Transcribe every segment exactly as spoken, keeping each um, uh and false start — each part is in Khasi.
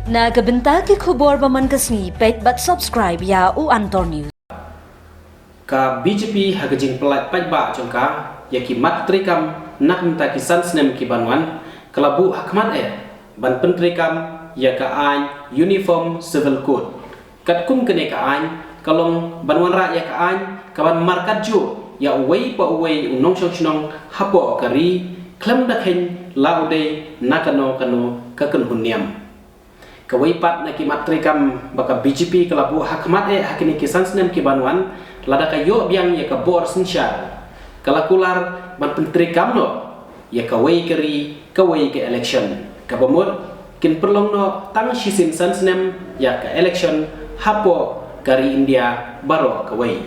Na ka bynta ki khubor ba man ka sngi, peit bad subscribe ïa u Antor News. Ka B J P ha ka jingpyllait paidbah jong ka ïa ki mat treikam na ka bynta ki san snem ki ban wan, ka la buh ha khmat eh ban pyntreikam ïa ka aiñ Uniform Civil Code. Katkum kane ka aiñ, ka long ban wanrah ïa ka aiñ ka ban markat juh ïa uwei pa uwei u nongshong shnong hapoh ka ri, khlem da kheiñ la u dei na kano kano ka kynhun niam. Kawei pat na ki mat treikam ba ka B J P ka la buh ha khmat eh ha kine ki san snem ki ban wan, lada ka ïoh biang ïa ka bor synshar, ka la kular ban pyntreikam noh ïa kawei ka ri, kawei ka election. Kaba mut, kin pynlong noh tang shisien san snem ïa ka election hapoh ka ri India baroh kawei.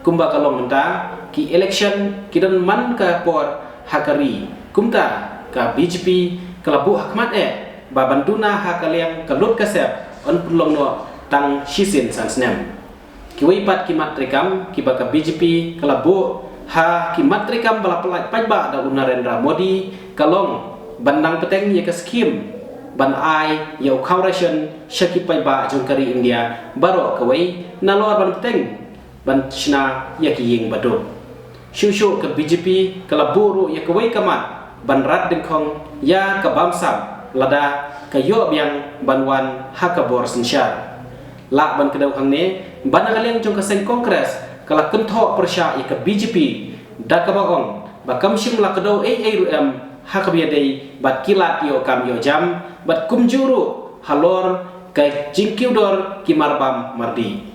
Kumba ka long mynta, ki election ki don man ka por ha ka ri. Kumta, ka B J P ka la buh ha khmat eh ba ban duna ha ka liang ka lut ka sep, yn pynlong noh tang shisien san snem. Kiwei pat ki mat treikam kiba ka B J P ka la buh ha ki mat treikam ba la pyllait paidbah da u Narendra Modi, ka long ban nang bteng ïa ka skhim ban ai ïa u khaw ration sha ki paidbah jong ka ri India baroh kawei, nalor ban bteng ban shna ïa ki ïing ba duk. Shuh shuh ka B J P ka la buh ruh ïa kawei ka mat ban rat dyngkhong ïa ka bamsap lada ka ïoh biang ban wan ha ka bor synshar. Lah ban kdew hangne, ba na ka liang jong ka seng Congress ka la kynthoh pyrshah ïa ka B J P da kaba ong ba kam shym la kdew ei ei ruh em ha kaba ïadei bad ki lad ïoh kam ïoh jam bad kumjuh ruh halor ka jingkiew dor ki marbam mardi.